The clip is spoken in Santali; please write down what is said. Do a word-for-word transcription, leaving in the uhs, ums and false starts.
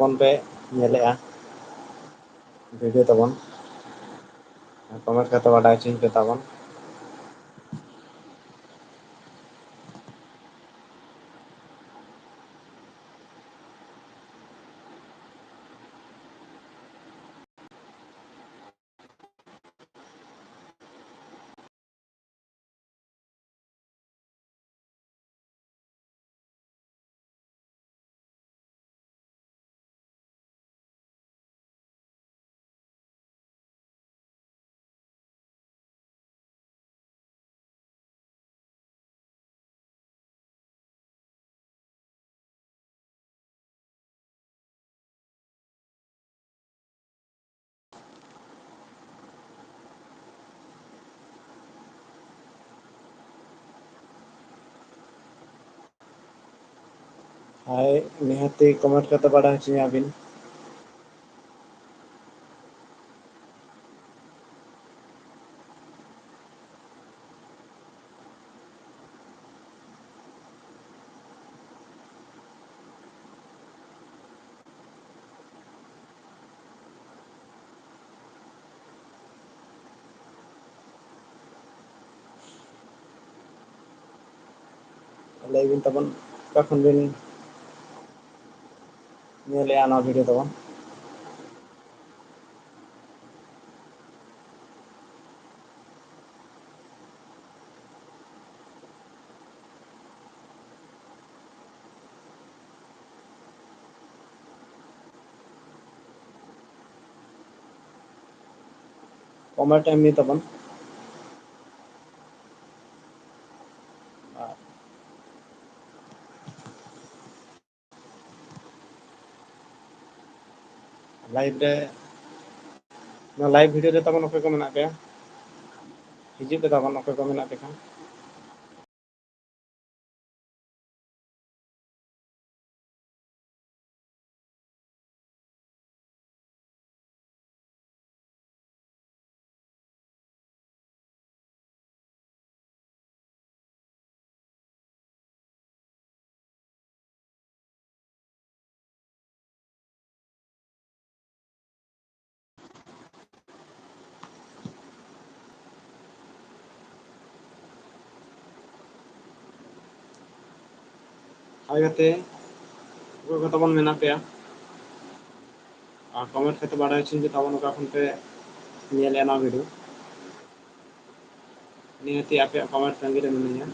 ᱵᱚᱱ ᱯᱮ ᱧᱮᱞᱮᱜᱼᱟ ᱵᱷᱤᱰᱤᱭᱳ ᱛᱟᱵᱚᱱ, ᱠᱚᱢᱮᱱᱴ ᱠᱟᱛᱮ ᱵᱟᱰᱟᱭ ᱦᱚᱪᱚᱧ ᱯᱮ ᱛᱟᱵᱚᱱ᱾ ᱦᱳᱭ, ᱱᱤᱦᱟᱹᱛᱤ ᱠᱚᱢᱮᱱᱴ ᱠᱟᱛᱮ ᱵᱟᱰᱟᱭ ᱦᱚᱪᱚᱧᱟ ᱵᱤᱱ᱾ ᱞᱟᱹᱭ ᱵᱤᱱ ᱛᱟᱵᱚᱱ, ᱚᱠᱟ ᱠᱷᱚᱱ ᱵᱤᱱ ᱧᱮᱞᱮᱜᱼᱟ ᱱᱚᱣᱟ ᱵᱷᱤᱰᱤᱭᱳ ᱛᱟᱵᱚᱱ? ᱠᱚᱢᱮᱱᱴ ᱮᱢ ᱢᱮ ᱛᱟᱵᱚᱱ᱾ ᱞᱟᱭᱤᱵᱷ ᱨᱮ, ᱱᱚᱣᱟ ᱞᱟᱭᱤᱵᱷ ᱵᱷᱤᱰᱤᱭᱳ ᱨᱮ ᱛᱟᱵᱚᱱ ᱚᱠᱚᱭ ᱠᱚ ᱢᱮᱱᱟᱜ ᱯᱮᱭᱟ? ᱦᱤᱡᱩᱜ ᱯᱮ ᱛᱟᱵᱚᱱ ᱚᱠᱚᱭ ᱠᱚ ᱢᱮᱱᱟᱜ ᱯᱮ ᱠᱷᱟᱱ᱾ ᱦᱳᱭ ᱜᱟᱛᱮ, ᱚᱠᱚᱭ ᱠᱚ ᱛᱟᱵᱚᱱ ᱢᱮᱱᱟᱜ ᱯᱮᱭᱟ? ᱟᱨ comment ᱠᱟᱛᱮ ᱵᱟᱲᱟᱭ ᱦᱚᱪᱚᱧ ᱯᱮ ᱛᱟᱵᱚᱱ, ᱚᱠᱟ ᱠᱷᱚᱱ ᱯᱮ ᱧᱮᱞᱮᱫᱼᱟ ᱱᱚᱣᱟ video᱾ ᱱᱤᱦᱟᱹᱛᱤ ᱟᱯᱮᱭᱟᱜ comment ᱛᱟᱺᱜᱤ ᱨᱮ ᱢᱤᱱᱟᱹᱧᱟ᱾